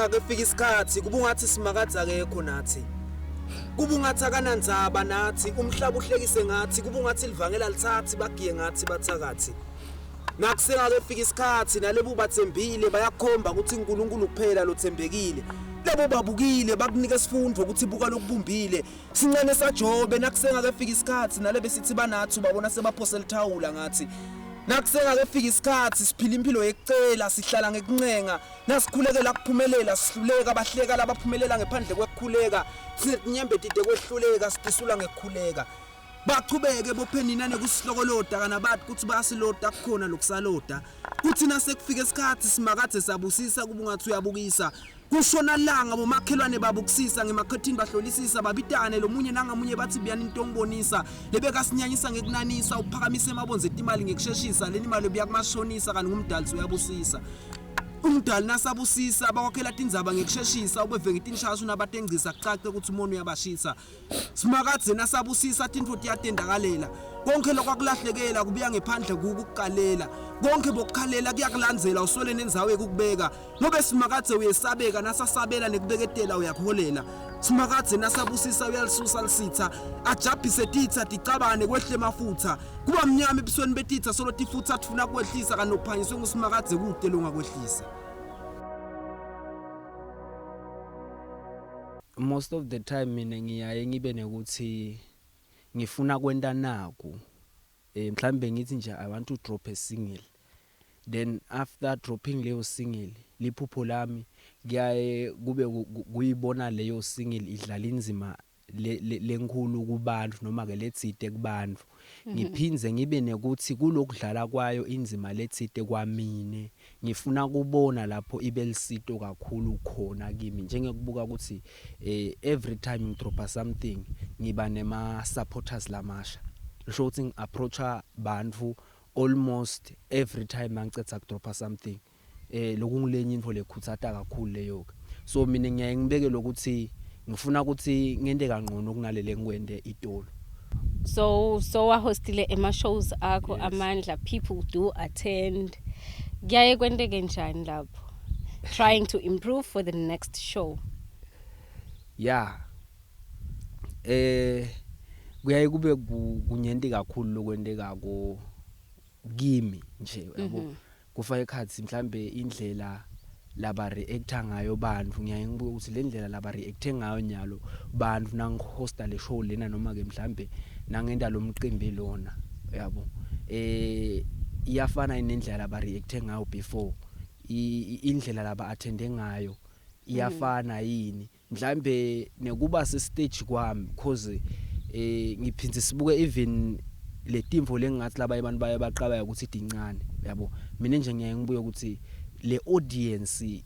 Nakusengakefika isikhathi kubungathi Simakadze akekho nathi. Kubungathi akanandzaba nathi, umhlaba uhlekise ngathi, kubungathi livangela lithathi bagiye ngathi bathakathi. Nakusengakefika isikhathi nalebo bathembile bayakhomba ukuthi uNkulunkulu kuphela lothembekile. Lebo babukile bakunika isifundo ukuthi buka lokubumbile. Sincane saJobe nakusengakefika isikhathi nalebe sithi banathi ubabona sebaphose lithawula ngathi. Nakusengakefika isikhathi siphila impilo yekucela sihlala ngekuncenga nasikhulekela kuphumelela sihluleka bahleka labaphumelela ngephandle kwekukhuleka sinenyembeti tekwehluleka sitisula ngekukhuleka. Bachubeke bophenina nekusihlokoloda kana bathi kuthi bayasiloda kukhona lokusaloda. Kuthi nasekufika isikhathi Simakadze sabusisa kuba ungathi uyabukisa. Kushona langa bomakhelwane babukusisa ngemakhethini bahlolisisa babitane lomunye nangamunye bathi buyani into ngibonisa lebekasinyanyisa ngekunanisa uphakamisa emabonze etimali ngekusheshisa leni imali obuya kumashonisa kanti ngumdali uyabusisa. Umdali nasabusisa bakwakhela tindzaba ngekusheshisa ubeve ngetinshashu nabatengcisa kucace ukuthi umona uyabashisa. Simakadze nasabusisa tintfo tiyatendakalela. Konke lokwakulahlekela kubuya ngephandle kukukalela. Konke bokukhalela kuyakulandzela uswele nendzawo yekukubeka. Ngobe Simakadze uyesabeka nasasabela nekubeketela uyakuholela. Simakadze nasabusisa uyalisusa lisitha, ajabhise titsa ticabane kwehle emafutha. Kuba mnyama ebusweni betitsa solo tifutsa tifuna kwehlisa kanti nokuphanyiswe nguSimakadze kute longakwehlisa. Most of the time mina ngiyaye ngibe nekuthi ngifuna kwenta naku mhlambe ngithi nje I want to drop a single, then after dropping leyo single liphupho lami kuyaye kube kuyibona leyo single idlala inzima lenkhulu kubantu noma ke letsite kubantu. Ngiphindze ngibe nekuthi kulokudlala kwayo inzima letsite kwamine ngifuna kubona lapho ibe lisito kakhulu khona kimi, njengekubuka ukuthi every time ngidropa something ngiba nema supporters lamasha. Lisho ukuthi ngi-approacha bantfu almost every time mangicedza kudropa something. Lokungulenye intfo lekhutsata kakhulu leyo ke. So mina ngiyaye ngibeke lokuthi ngifuna ukuthi ngente kangcono kunalele ngikwente itolo. So wahostile ema shows akho. Yes. Amandla, people do attend. Kuyaye kwenteke njani lapho trying to improve for the next show? Yeah. Kuyaye kube kunyenti kakhulu lokwentekako kimi nje yabo. Kufaka ekhatsi mhlambe indlela laba reacta ngayo bantfu, ngiyaye ngibuke ukuthi le ndlela laba reacte ngayo nyalo bantfu nangihosta le show lena noma ke mhlambe nangenta lo mcimbi lona yabo. Iyafana nendlela laba reacte ngayo before, indlela laba attende ngayo iyafana yini, mhlambe nekuba se stage kwami, because ngiphindze sibuke even letimvo lengathi labanye abantu baye baqabaya ukuthi tincane yabo. Mina nje ngiyaye ngibuye ukuthi le audience,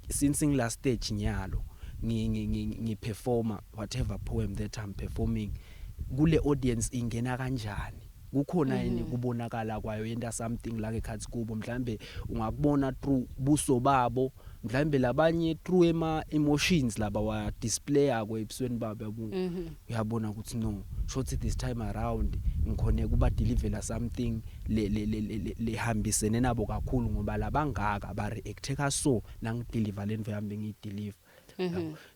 since ngila stage nyalo ngi performa whatever poem that I'm performing kule audience, ingena kanjani, kukhona yini kubonakala kwayo yenta something la ngekhathi kubo. Mhlambe ungakubona through buso babo, mhlambe labanye through ema emotions laba wa display akho ebusweni babo yabo. Uyabona ukuthi no, shothi this time around ngikhone kuba deliver something le le le lehambisene nabo kakhulu, ngoba labangaka ba react ka so nangideliver lento yami ngiyideliver.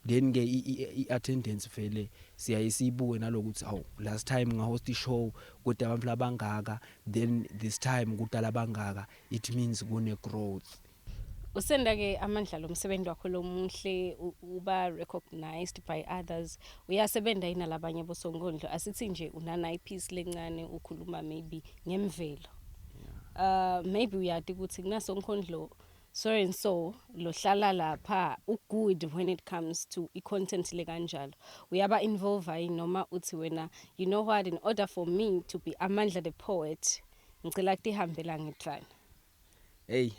Then ke i-attendance vele siyaye siyibuke nalokuthi awu, last time ngahost i-show kodwa abantu labangaka, then this time kudala bangaka, it means kune growth. Usenda ke amandla lomsebenzi wakho lomuhle uba recognized by others. Uyasebenza yini nalabanye bosonkondlo? Asithi nje unana ipiece lencane ukhuluma maybe ngemvelo, maybe uyati ukuthi kunasonkondlo so and so lohlala lapha ugood when it comes to i-content le kanjalo. Uyaba involve yini noma uthi wena, you know what, in order for me to be Amandla the poet, ngicela kutihambela ngedvana? Hey,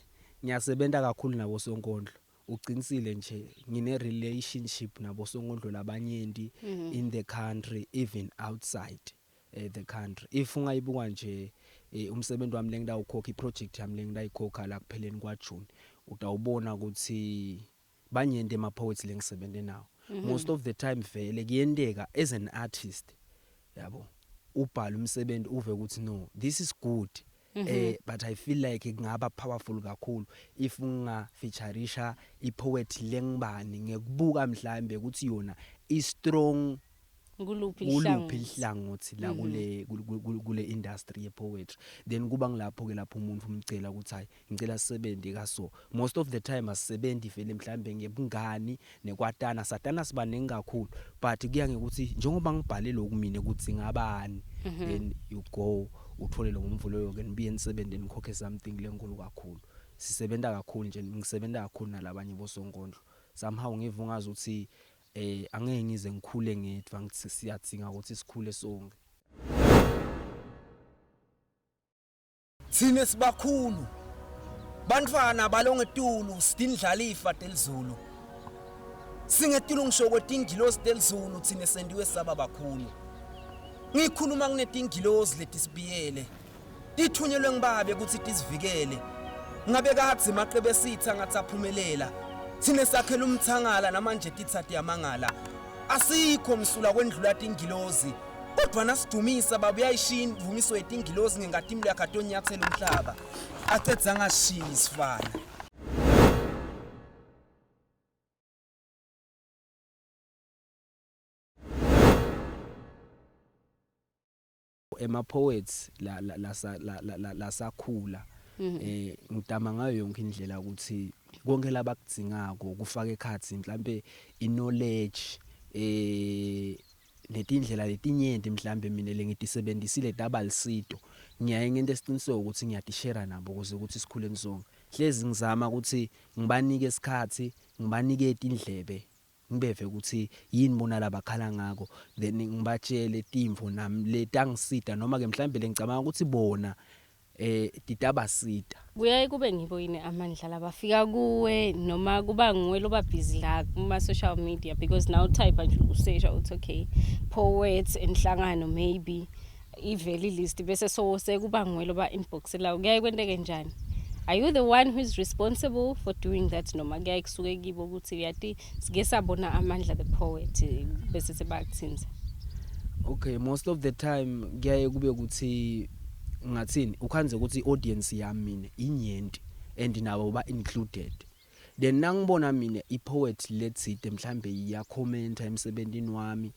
ngiyasebenza kakhulu nabo sonkondlo. Uqinisile nje, ngine relationship nabo sonkondlo labanyenti in the country, even outside the country. If ungayibuka nje umsebenzi wami lengidawukhokha, iproject yami lengidayikhokha la kupheleni kwa June, utawubona ukuthi banyenti ema poets lengisebenze nawo. Most of the time vele kuyenteka as an artist yabo ubhala umsebenzi uve ukuthi no, this is good. But I feel like kungaba powerful kakhulu if nginga featureisha ipoet lengibani, ngekubuka mhlambe ukuthi yona i strong Kuluphi kuluphi ihlangothi. Ihlangothi la kule industry ye poetry. Then kuba ngilapho ke lapho umuntu umcela ukuthi hayi, ngicela sisebenze kaso. Most of the time asisebenzi vele mhlambe ngebungani nekwatana, satana sibaningi kakhulu, but kuya ngekuthi njengoba ngibhale lokhu mina ukuthi ngabani, then you go uthole lo mvulo loyo ke, nibuye nisebenze, nikhokhe something lenkulu kakhulu. Sisebenza kakhulu nje, ngisebenza kakhulu nalabanye bosonkondlo. Somehow ngiva ungazi ukuthi angeke ngize ngikhule ngedwa, ngithi siyadzinga ukuthi sikhule sonke. Thine sibakhulu, bantfwana balongetulu, sidindlalifa telizulu. Singetulu ngisho kwetingilosi telizulu, thine sendiwe saba bakhulu. Ngikhuluma kunetingilosi letisibiyele, tithunyelwe ngibabe ukuthi tisivikele. Ngabe kadze maqebe sitha ngathi aphumelela. Thine sakhela umthangala, namanje titha tiyamangala. Asikho msula kwendlula tingilozi, kodwa nasidumisa baba uyayishiya imvumiso yetingilozi ngenkatimlo yakhe atonyathela umhlaba acedza angashiyi isifana. Ema poets la la la la lasakhula, ngidama ngayo yonke indlela ukuthi konke labakudzingako, kufaka ekhatsi mhlambe i-knowledge netindlela letinyenti mhlambe mina lengitisebenzisile taba lisito, ngiyaye ngente isiqiniseko ukuthi ngiyatishare nabo ukuze ukuthi sikhule sonke. Hlezi ngizama ukuthi ngibanike isikhathi, ngibanike indlebe, ngibeve ukuthi yini bona labakhala ngako, then ngibatshele timvo nami letangisida noma ke mhlambe lengicabanga ukuthi bona titabasida. Kuyaye kube ngibo yini amandla labafika kuwe, noma kuba nguwe loba busy la kuma social media? Because now type nje, usesha uthi okay, poets enhlangano, maybe ivele list, bese so sekuba nguwe loba inbox la. Kuyaye kwenteke njani? Are you the one who is responsible for doing that, noma kuyaye kusuke kibo ukuthi yati sike sabona Amandla the Poet, bese sebakuthinza? Okay, most of the time kuyaye kube ukuthi ngathini, ukhanze ukuthi i-audience yami mina inyenti and nabo ba included. Then nangibona mina i-poet letsite mhlambe iyakhomenta emsebentini wami,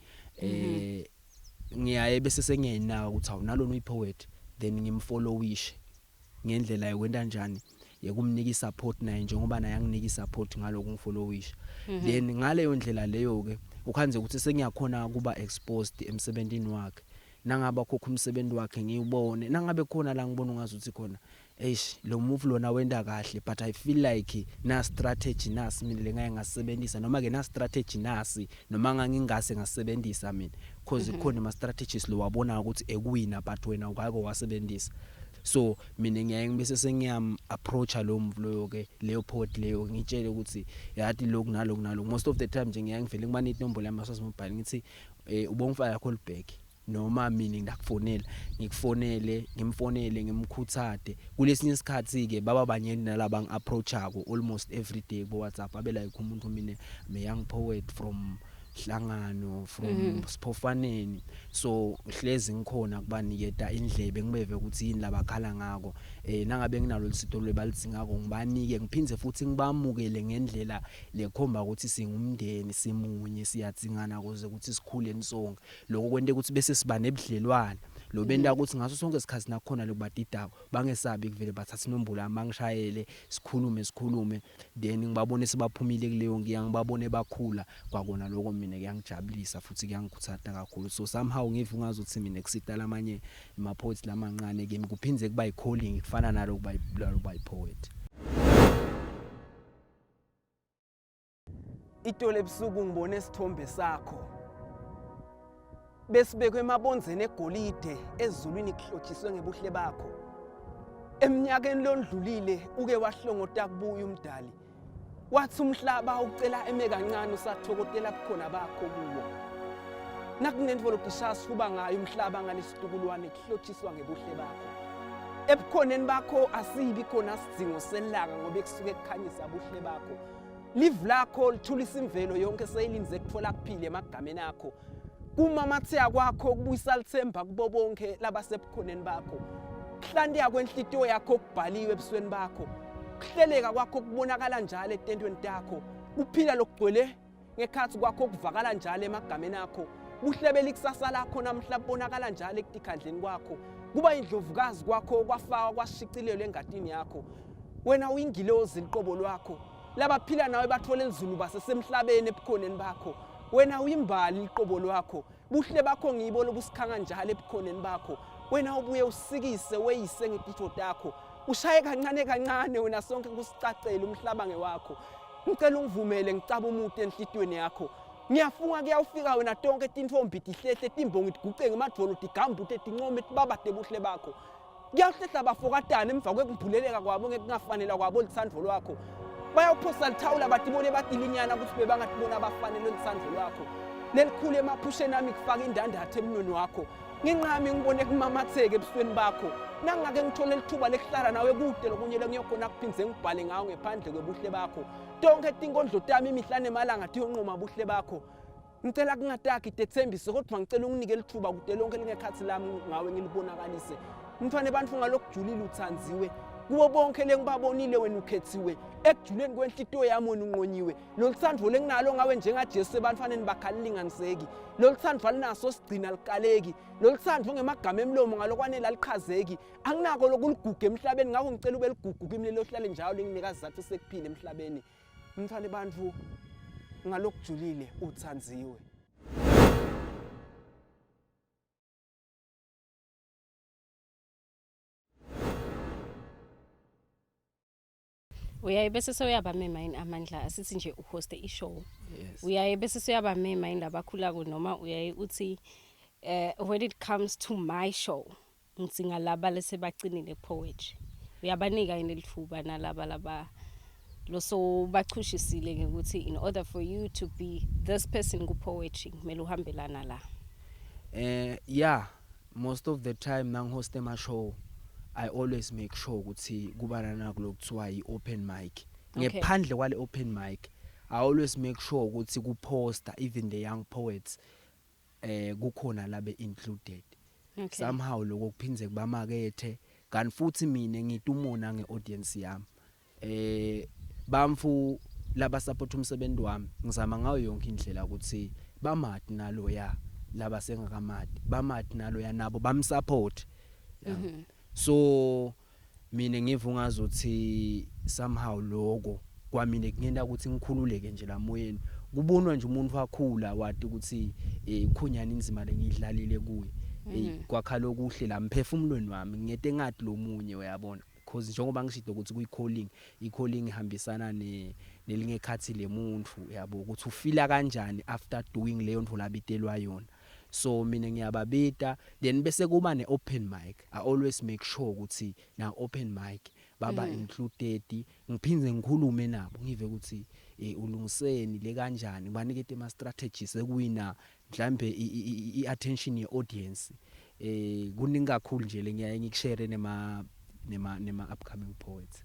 ngiyaye bese sengiyayinaka ukuthi awu, nalona uyi-poet, then ngimfollowishe ngendlela yokwenta njani, yekumnika isupport naye njengoba naye anginika isupport ngaloko ngifollowisha. Then ngaleyo ndlela leyo ke ukhanze ukuthi sengiyakhona kuba exposed emsebentini wakhe. Nangaba khokho umsebenzi wakhe ngiwubone, nangabe khona la ngibona ungazuthi khona eish, lo move lona wenda kahle, but I feel like na strategy nasi mina lengaye ngasebenzisa, noma ke na strategy nasi noma ngangingase ngasebenzisa mina, because khona ama strategies lo wabona ukuthi ekuwina, but wena ukake wasebenzisa. So mina ngiyaye ngibese sengiyam approacha lo mvu loyo ke, leyo poet leyo, ngitshele ukuthi yathi lokhu naloku naloku. Most of the time nje ngiyaye ngivele ngibane inombolo yami yasase mobile, ngithi ubongifaka call back, noma mina ngiyakufonela, ngikufonele, ngimfonele, ngimkhuthade. Kulesinye isikhathi ke baba banyeni nalaba ngi-approachako almost every day ku WhatsApp, abe like umuntu mina I'm a young poet from Hlangano, from Siphofaneni. So hlezi ngikhona kubaniketa indlebe, ngibeve ukuthi yini labakhala ngako. Nangabe nginalo lisito lwebalidingako, ngibanike, ngiphindze futhi ngibamukele ngendlela lekhomba ukuthi singumndeni, simunye, siyadzingana ukuze ukuthi sikhule sonke. Lokho kwente ukuthi bese siba nebudlelwane lo benta ukuthi ngaso sonke isikhathi nakhona lokubadidako bangesabi kuvele bathatha inombolo yami, bangishayele, sikhulume sikhulume, then ngibabone sebaphumile kuleyo nkinga, ngibabone bakhula. Kwakona lokho mina kuyangijabulisa futhi kuyangikhuthaza kakhulu. So somehow ngiva ungazuthi mina kusita lamanye ama-poets lamancane kimi, kuphindze kuba yi-calling kufana naloku kuba yi-poet. Itolo ebusuku ngibone isithombe sakho besibekwe emabonzeni egolide, ezulwini kuhlotshiswe ngebuhle bakho. Eminyakeni londlulile uke wahlongota kubuya umdali, wathi umhlaba ucela eme kancane, usathokotela bukhona bakho kuwo. Nakunento lokishaya sifuba ngayo umhlaba ngalesitukulwane, kuhlotshiswa ngebuhle bakho. Ebukhoneni bakho asibi khona sidzingo selanga, ngoba kusuke kukhanyisa buhle bakho. Live lakho lithulisa imvelo yonke, seyilinze kuthola kuphila emagameni akho. Kumamatheka kwakho kubuyisa lithemba kubo bonke labasebukhoneni bakho. Kuhlantiya kwenhlitiyo yakho kubhaliwe ebusweni bakho. Kuhleleka kwakho kubonakala njalo etentweni takho. Kuphila lokugcwele ngekhathi kwakho kuvakala njalo emagameni akho. Buhlebela ikusasa lakho namhla kubonakala njalo ekutikhandleni kwakho. Kuba indlovukazi kwakho kwafakwa kwashicilelwa engatini yakho. Wena uyingilozi liqobo lwakho. Labaphila nawe bathole lizulu basesemhlabeni ebukhoneni bakho. Wena uyimbali liqobo lwakho. Buhle bakho ngibo lobusikhanga njalo ebukhoneni bakho. Wena ubuye usikise weyise ngetitho takho. Ushaye kancane kancane wena sonke kusicacele umhlaba ngewakho. Ngicela ungivumele ngicaba umuti enhlitweni yakho. Ngiyafunga kuyawufika wena tonke tintfombi tihlehle timbongi tiguce ngemadvolo tigambute tincome tibabate buhle bakho. Kuyahlehla bafokatana emva kwekumbuleleka kwabo ngekungafanela kwabo lutsandvo lwakho. Bayawuphosa lithawula batibone batilinyana ukuthi bebangatibona abafanele lutsandvo lwakho. Lelikhulu emaphusheni ami kufaka indandatho emnweni wakho. Nginqami ngibone kumamatheke ebusweni bakho. Nangake ngithole lithuba lekuhlala nawe kude lokunye lengiyokhona kuphindze ngibhale ngawo ngephandle kwebuhle bakho. Tonke tinkondlo tami imihla nemalanga tiyonqoma buhle bakho. Ngicela kungataki tethembiso kodwa ngicela unginike lithuba kude lonke lingekhathi lami ngawe ngilibonakalise. Mntwana ebantfu ngalokujulile uthandziwe. Kubo bonke lengibabonile wena ukhethiwe. Ekujuleni kwenhlitiyo yami wena unqonyiwe. Lolu thando lenginalo ngawe njengaJesu ebantwaneni bakhe alilinganiseki. Lolu thando alinaso sigcina likaleki. Lolu thando ngemagama emlomo ngalokwanele alichazeki. Anginako lokuligugu emhlabeni ngakho ngicela ube ligugu kimi lelo hlale njalo linginika isizathu sekuphila emhlabeni. Mntwana ebantfu ngalokujulile uthandziwe. Uyaye bese sewuyabamema yini amandla asithi nje uhoste i-show. Yes. Uyaye bese sewuyabamema yini labakhulako noma uyaye uthi when it comes to my show ngidzinga laba lesebacinile poetry. Uyabanika yini litfuba nalaba laba loso bachushisile ngekuthi in order for you to be this person ku poetry kumele uhambelana la. Yeah, most of the time nangihost ema show I always make sure ukuthi kuba nanaku lokuthiwa i-open mic. Ngephandle kwale open mic I always make sure ukuthi kuposta even the young poets kukhona labe included. Somehow lokho kuphindze kubamakethe kanti futhi mina ngita umona ngeaudience yami. Bamfu laba support umsebenzi wami ngizama ngayo yonke indlela ukuthi bamati naloya laba sengakamati bamati naloya nabo bamsupport. So mina ngiva ungazuthi somehow lokho kwamina kungenta ukuthi ngikhululeke nje la moyeni kubonwa nje umuntu wakhula wati ukuthi khonyana inzima lengidlalile kuye kwakha lokuhle la mphefumulweni wami ngiyete ngathi lo munye uyabona because njengoba ngishido ukuthi kuyi calling i calling ihambisana ne nelingekhathi lemuntu yabo ukuthi ufila kanjani after doing leyo nto labitelwa yona. So mina ngiyababita then bese kuba ne open mic. I always make sure ukuthi na open mic baba included ngiphindze ngikhulume nabo ngive ukuthi ulungiseni le kanjani banikete ama strategies ekuwina mhlambe i attention ye audience. Kuningi kakhulu nje lengiyaye ngikushare nema nema nema upcoming poets.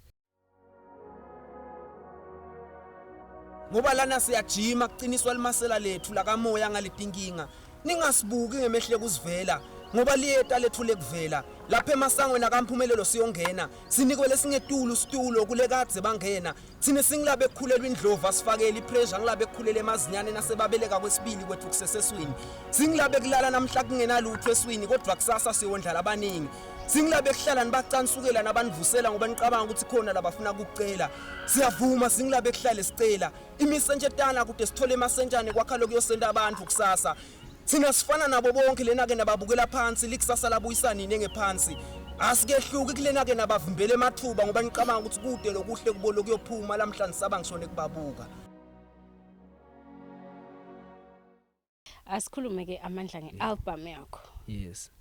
Ngoba lana siyajima kuqiniswa limasela lethu lakamoya ngaletinkinga. Ningasibuki ngemehle kuzivela ngoba liyeta lethu lekuvela. Lapha emasangweni akaMphumelelo siyongena sinikwe lesingetulu situlo kulekadze bangena. Thina singilabe ekukhulelwa indlovu asifakele ipressure ngilabe ekukhulela emazinyane nasebabeleka kwesibili kwethu kuseseswini. Singilabe kulala namhla kungenalutho eswini kodwa kusasa siyondlala abaningi. Singilabe kuhlala nibacansukela nabanivusela ngoba nicabanga ukuthi khona labafuna ukucela. Siyavuma singilabe kuhlale sicela imisentshetana kude sithole emasentshane kwakha lokuyosenta abantu kusasa. Thina sifana nabo bonke lena ke nababukela phansi likusasa labuyisa nini engephansi. Asikehluki kulena ke nabavimbela emathuba ngoba nicabanga ukuthi kude lokuhle kubo lokuyophuma lamhla nisaba ngisho nekubabuka. Asikhulume ke amandla ngealbum yakho. Yes.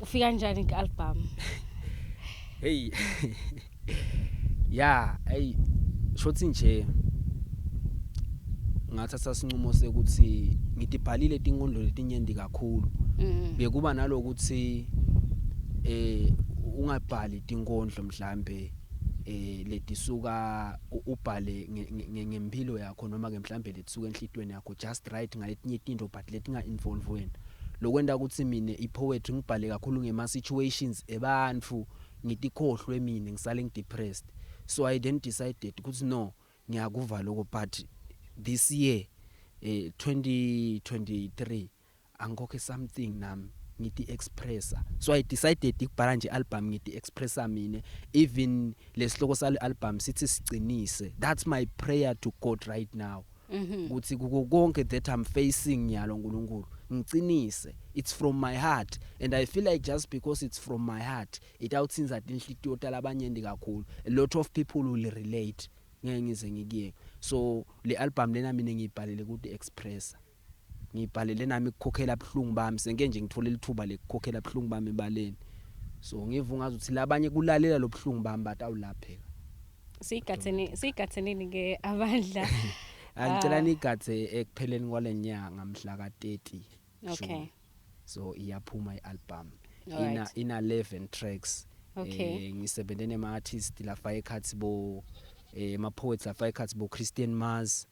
Ufika kanjani ku-album? Hey. Yeah, hey shothi nje ngathatha isinqumo sekuthi ngidibhalile tinkondlo letinyenti kakhulu. Bekuba nalokuthi ungabhali tinkondlo mhlambe letisuka ubhale ngempilo yakho noma ke mhlambe letisuka enhlitweni yakho just right ngaletinye tinto but letinga involve wena. Lokwenta ukuthi mina i-poetry ngibhale kakhulu ngema situations ebantfu, ngitikhohlwe mina ngisale ngidepressed. So I then decided ukuthi no, ngiyakuva lokho, but this year 2023 angikhokhe something nami ngithi expressa. So I decided ukubhala nje album ngithi expressa mina. Even lesihloko sale album sithi Sicinise. That's my prayer to God right now, ukuthi kuko konke that I'm facing nyalo, uNkulunkulu ngicinise. It's from my heart and I feel like just because it's from my heart, itawutsinza tinhlitiyo talabanyenti kakhulu. A lot of people will relate. Ngeke ngize ngikuyeke. So le album lena mina ngiyibhalele ukuthi expressa, ngibhalele nami ukukhokhela buhlungu bami. Senke nje ngithole lithuba lekukhokhela buhlungu bami ebaleni, so ngiva ngazuthi labanye kulalela lo buhlungu bami batawulapheka. Siyigathenini ke abandla? Angicela nigadze ekupheleni kwalenyanga, mhla ka30 June. So iyaphuma ialbum. Ina 11 tracks. Ngisebenze nema artists lafa ekhathi bo ma poets lafa ekhathi bo Christian Mars,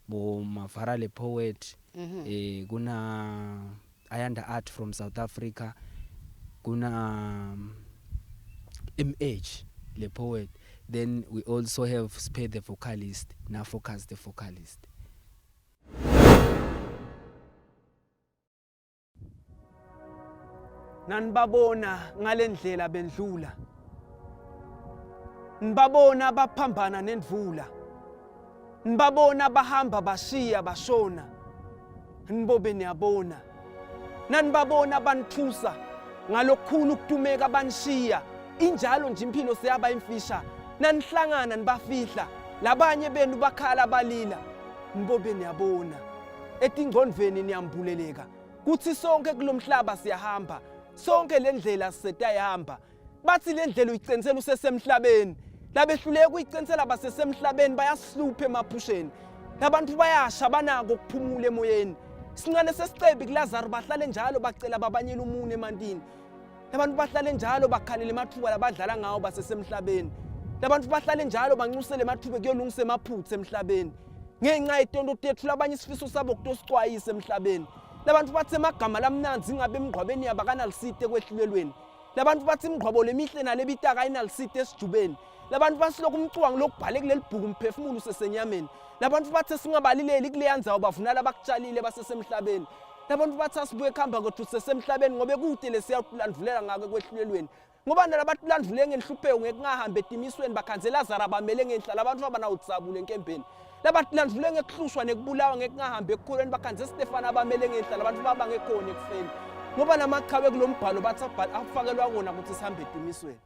bo Mavara le poet, kuna Ayanda Art from South Africa, kuna MH le poet, then we also have Spare the vocalist na Focus the vocalist. Nanibabona ngalendlela bendlula, nibabona baphambana nendvula, nibabona bahamba bashiya bashona, nibobe niyabona nanibabona banithusa ngalokukhulu ukutumeka banishiya. Injalo nje impilo seyaba imfisha. Nanihlangana nibafihla, labanye benu bakhala balila. Nibobe niyabona etingcondvweni niyambuleleka kuthi sonke kulomhlaba siyahamba, sonke le ndlela sisetayihamba. Bathi le ndlela uyicenisela usesemhlabeni. Labehluleka ukuyicenisela basesemhlabeni bayasihlupha emaphusheni. Labantu bayasha, banako ukuphumula emoyeni. Sincane sesicebi kuLazaro, bahlale njalo bacela babanyela umunwe emantini. Labantu bahlale njalo bakhalela emathuba labadlala ngawo basesemhlabeni. Labantu bahlale njalo bancusele emathuba kuyolungisa emaphutha emhlabeni. Ngenxa yetonto tethu labanye isifiso sabo kutosicwayisa emhlabeni. Labantu bathi emagama lamnanzi ingabe emngcwabeni yabo akanalisite ekwehlulelweni. Labantu bathi imingcwabo lemihle nalebitaka ayinalisite esijubeni. Labantu basilokhu umcwango lokubhale kuleli bhuku umphefumulo usesenyameni. Labantu bathi singabalileli kuleya ndzawo bavunala abakutshalile basesemhlabeni. Labantu bathi asibuye kuhamba kwethu sisesemhlabeni ngoba kude lesiyawulandvulela ngako ekwehlulelweni. Ngoba nalabalandvule ngenhlupheko ngekungahambi etimisweni bakhandze Lazaro abamele ngenhla labantu abanawudzabula enkembeni. Labalandvule ngekuhlushwa nekubulawa ngekungahambi ekukholweni bakhandze Stefana abamele ngenhla labantu babangekhona ekufeni. Ngoba namaqhawe kulombhalo bathi afakelwa kona ukuthi sihambe etimisweni.